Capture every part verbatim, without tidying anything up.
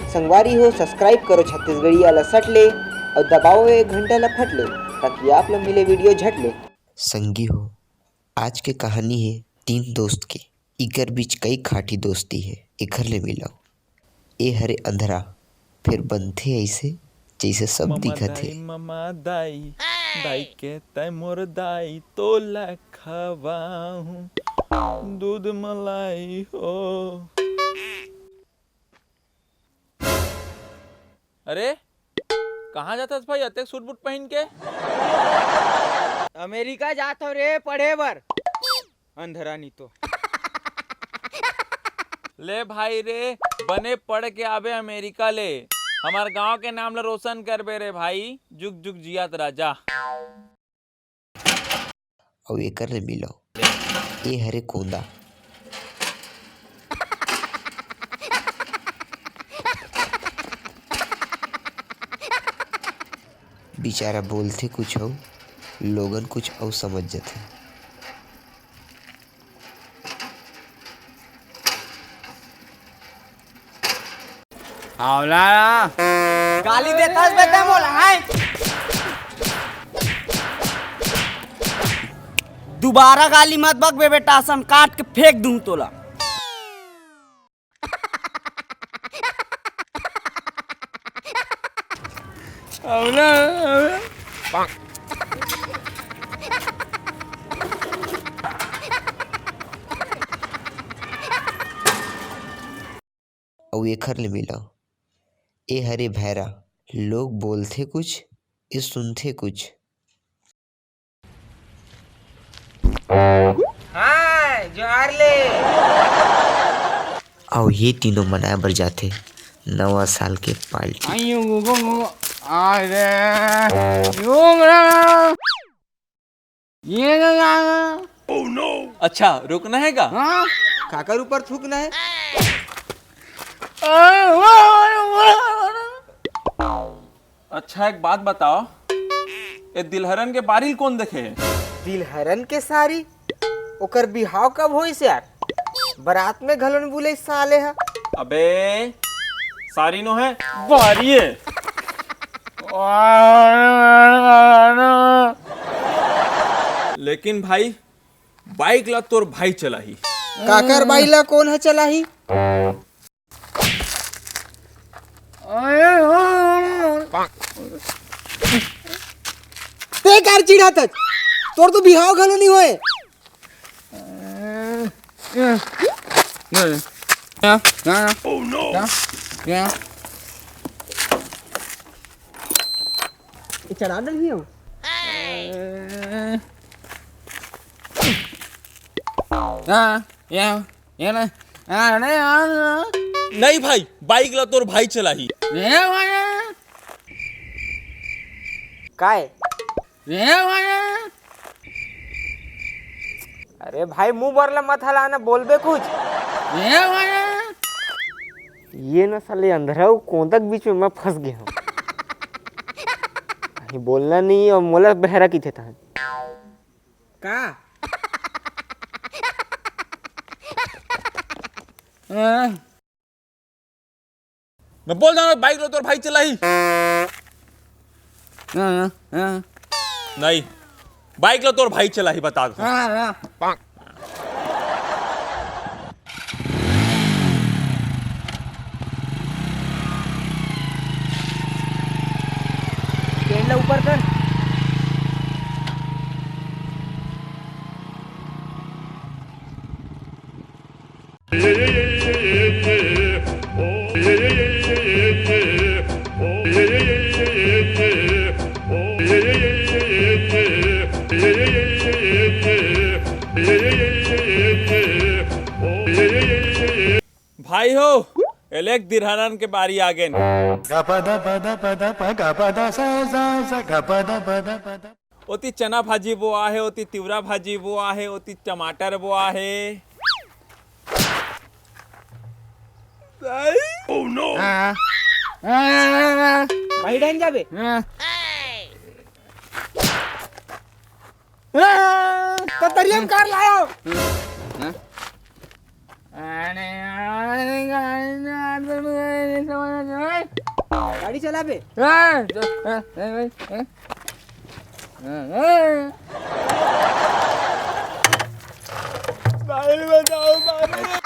संगवारी हो, subscribe करो छत्तीसगढ़िया ला सट ले अउ दबाओ ए घंटा ला फट ले, ताकि आप ला मिले video झट ले। संगी हो, आज के कहानी हे तीन दोस्त के, इकर बीच कई खाटी दोस्ती हे, एकर ले मिलव। ए हरे अंधरा, फेर बनथे अइसे, जइसे सब ममा दिखत हे। दाई, ममा दाई, दाई के तै मोर दाई, तोला खवाहूं दूध मलाई हो। अरे, कहाँ जाथस भाई अतेक सूट बूट पहिन के? अमेरिका जात हो रे पढ़े बर। अंधरा नी तो। ले भाई रे, बने पढ़ के आबे अमेरिका ले, हमर गांव के नाम ला रोशन करबे रे भाई। जुग जुग जियात राजा। अउ एकर ले मिलव, ए हरे कोंदा। बिचारा बोलथे कुछ अउ, लोगन कुछ अउ समझ जथे। आंवला। गाली देथस बे तैं मोला, हैं? दुबारा गाली मत बक बे बेटा, असन काट के फेंक दूं तोला। आंवला, आंवला। अउ एखर ले मिलव। ए हरे भैरा, लोग बोलथे कुछ, ए सुनथे कुछ। हाँ, जोहार ले। अउ ये तीनों मनाए बर जाथे नवा साल के पार्टी। आइयो, गो, गो, गो, आ रे। यो, बड़ा। ये ना, ना, ना। अच्छा, रुकना है का? हाँ? काकर ऊपर थूकना है? अच्छा, एक बात बताओ, ए दिलहरन के बारी ल कोन देखे हे? दिलहरन के सारी? ओकर बिहाव कब होइस यार? बरात में घलो नइ बुले साले ह। अबे, सारी नो है, बारी है। लेकिन भाई, बाइक ला तोर भाई चलाही। काकर बाइक ला कोन ह चलाही? ते कार चिढ़ाथस? तोर तो बिहाव घलो नइ होय। ये चढ़ा डलही हो। हाँ, ये, ये ना। हाँ, नहीं, हाँ, हाँ। नहीं भाई, बाइक ला तोर भाई चलाही। ये भाई। काय? ये भाई। अरे भाई, मुंह बर ला मत हला ना, बोलबे कुछ। ये भाई। ये ना साले अंधरा अउ कोंदा के बीच में मैं फंस गया हूँ। कहीं बोलना नहीं और मोला बहरा की थे तहन। का? हाँ। मैं बोल रहा हूँ, बाइक ला तोर भाई चलाही। हाँ, हाँ। नहीं, बाइक ला तोर भाई चलाही, बता दो। हाँ, हाँ। पेड़ ला ऊपर कर। भाई हो, एलेक दिरहरन के बारी आगेन। ओती चना भाजी बोआ हे, ओती तिवरा भाजी बोआ हे, ओती टमाटर बोआ हे। Oh no! हाँ। हाँ। भाई डहन जाबे। हाँ। हाँ। तो तरिया में कार लायो। हाँ। गाड़ी चलाबे। ए, ए, ए, ए, ए। ए, ए। भाई बताओ, भाई।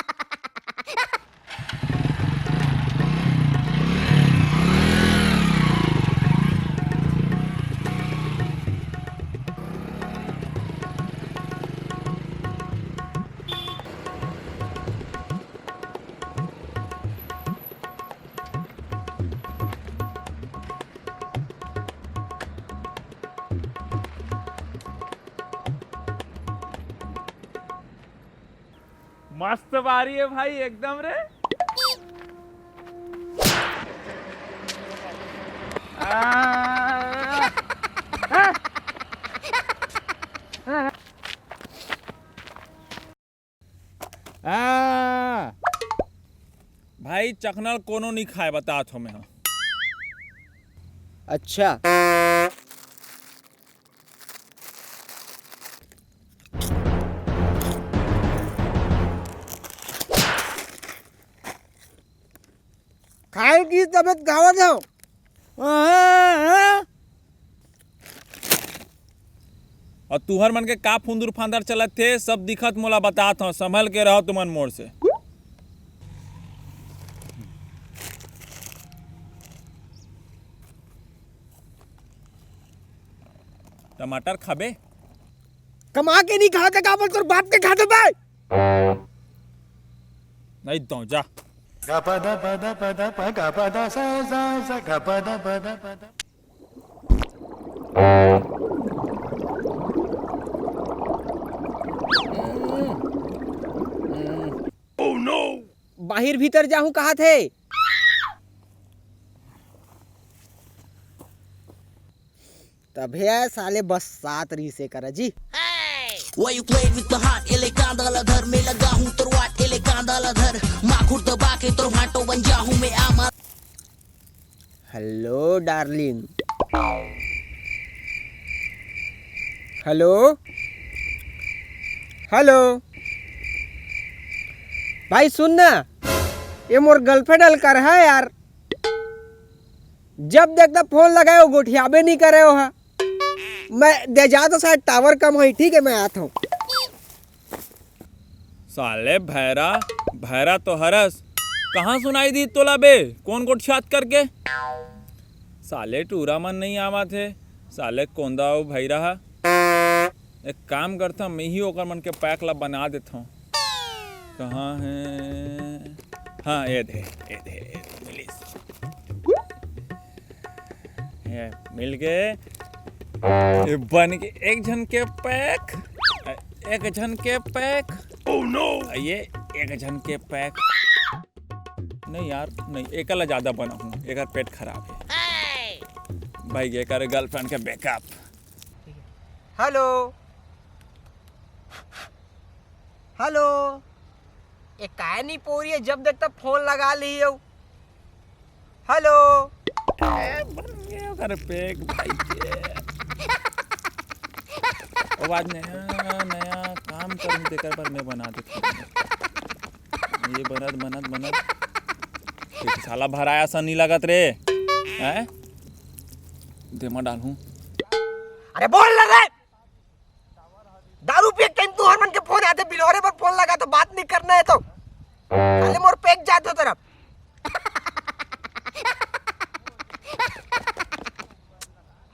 मस्त बारी है भाई, एकदम रे। आ, आ, आ। आ, भाई, चखना ल कोनो नहीं खाए, बतात हों मैं ह। अच्छा। खाए की तबीयत खावत हो। अउ तुहर मन के का फुंदुर फांदर चलत हे, सब दिखत मोला, बतात हों, संभल के रहो तुमन मोर से। टमाटर खाबे? कमा के नहीं खाते, का बोल तोर बाप के खाते बे? नहीं दो जा। बाहिर भीतर जाहूं कहा थे। तभे आय साले, बस सात रहिसे करा जी। Why you playing with my heart? एले कांदा ला धर, मैं लगा हूँ तोर वाट। एले कांदा ला धर, माखुर दबा के तोर भांटो बन जाहूँ मैं आमा। Hello darling. Hello, hello. भाई सुन ना, ये मोर गर्लफ्रेंड अलकर है यार। जब देखता फोन लगाए, वो गोठियाबे नहीं करे हो। मैं दे जा तो शायद टावर कम होई, ठीक है, मैं आता हूँ। साले भैरा, भैरा तो हरस, कहाँ सुनाई दी तोला बे? कोन गोठियात करके? साले टूरा मन नहीं आवत हे, साले कोंदा अउ भैरा हा। एक काम करता, मैं ही ओकर मन के पैक ला बना देता हूँ। कहाँ है? हाँ, ये दे, ये दे, ये दे, मिलिस। ये मिल गए। ये बन के एक झन के पैक, एक झन के पैक। Oh no! ये एक झन के पैक। नहीं यार, नहीं, एकला ज्यादा बना हूँ, एकर पेट खराब है। भाई, एकर गर्लफ्रेंड के ब्रेकअप। Hello, hello. ए, काय नहीं पोरी है, जब देखता फोन लगा ली हो। हेलो। ए, बन गया ओकर पैक भाई के। अब आज नया, नया काम करूँ, तेकर पर मैं बना देता हूँ। ये बनत, बनत, बनत। एक साला भराया सा नहीं लगत रे। हैं? देमा डालूं। अरे बोल ना रे। दारू पिए के टाइम तुहर मन के फोन आथे, बिलोरे पर फोन लगा तो बात नहीं करना है तो। साले मोर पैक जात हो तरफ।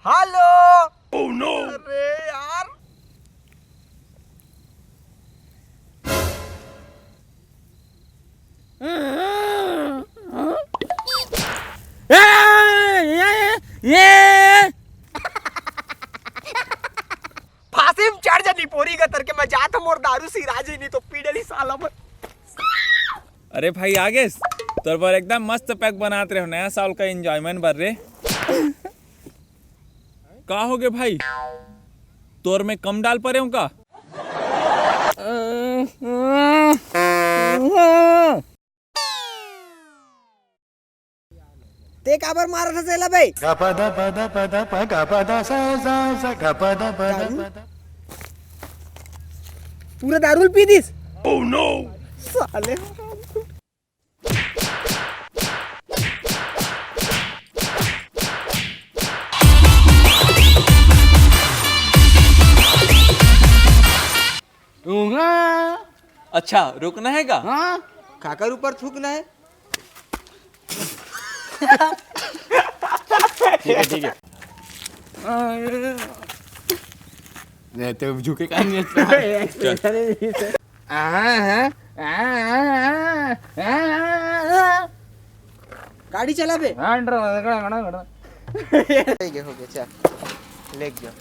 हेलो। Oh no! अरे यार। ए, ए, ए, ए। फांसी में चढ़ जा निपोरी का तरके, मैं जात हूँ, मोर दारू सिरा जी नहीं तो पी डली साला मन। अरे भाई आगेस, तोर बर एकदम मस्त पैक बनात रहे हो नया साल का एंजॉयमेंट बर रे। का हो गे भाई, तोर में कम डाल परे हूँ का? ते काबर मारत हस एला बे? गपा दा पा दा पा दा पा गपा दा सा सा सा गपा दा पा दा दारू? पा दा। पूरा दारू ल पी दिस? Oh no! साले। अच्छा, रुकना है का? हाँ, काकर ऊपर थूकना है। ठीक है, ठीक है। नहीं तो झुके का नहीं। चल। गाड़ी चला बे। ठीक है, हो गया, चल। लेके जाओ।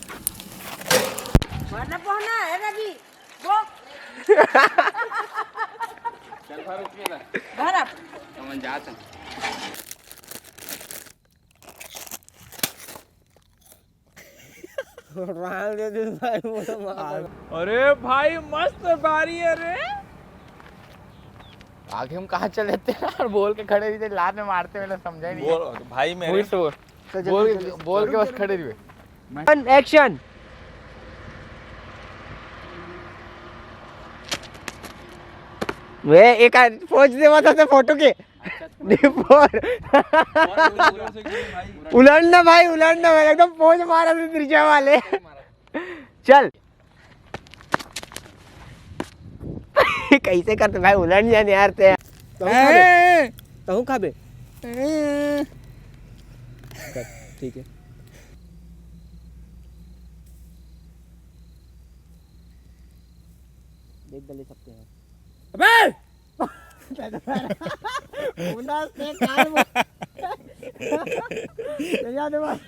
वरना पहुना है रवि। वो। चल, फारूक, चल। घर आप। हम जात हन। राम दे दे भाई, वो तो मार। अरे भाई, मस्त बारी है रे। आगे हम कहाँ चले थे यार, बोल के खड़े रहिथे, लात में मारथे, मैंने समझा ही नहीं। बोल भाई मेरे। फिर से बोल। चल, जल्दी, बोल, जल्दी। बोल के बस खड़े रहिए। One, action। वे एक pose देवा था तो फोटो के। Before। उलट ना भाई, उलट ना भाई, एकदम pose मारा था त्रिशा वाले। चल। कैसे करते भाई, उलट जाने यार ते। तहूँ खाबे। ए! तहूँ खाबे। ए! कर, ठीक है। देख, गले सकते हैं। अबे! मुंडा से कान में। ले जा दे भाई।